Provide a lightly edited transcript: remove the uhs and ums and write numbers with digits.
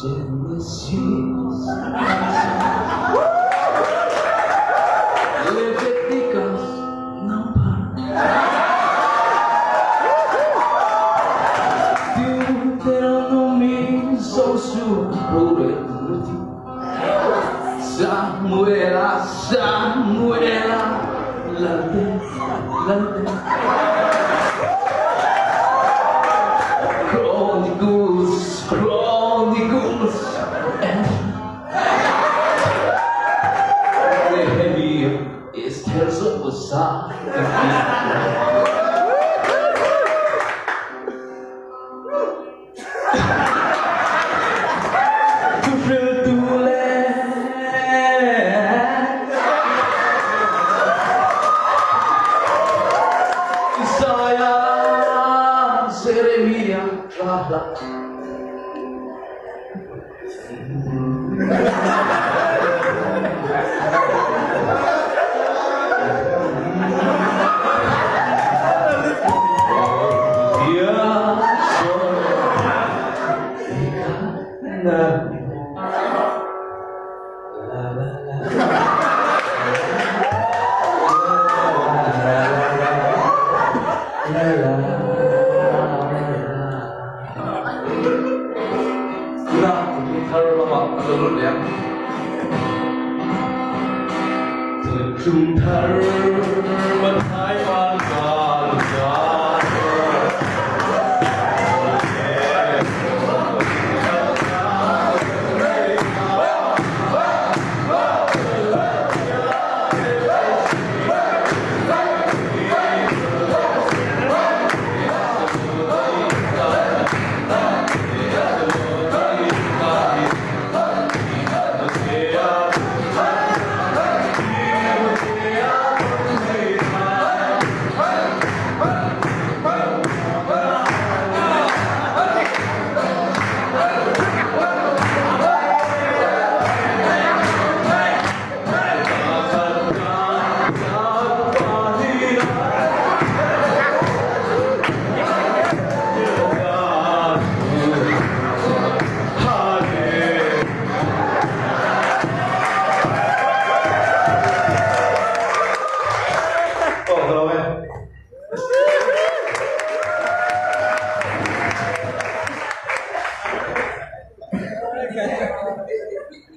Genesis Leviticus Number Deuteronomy Joshua Rorel Samuela Samuela Lalte Lalte Chronicles Chronicles and Nehemiah Esther Zosa Thuhriltu le Isaiah, Jeremiah, tla hlah. Tunah thuthlung thar lamah kan lo lut leh ang. Thuthlung thar.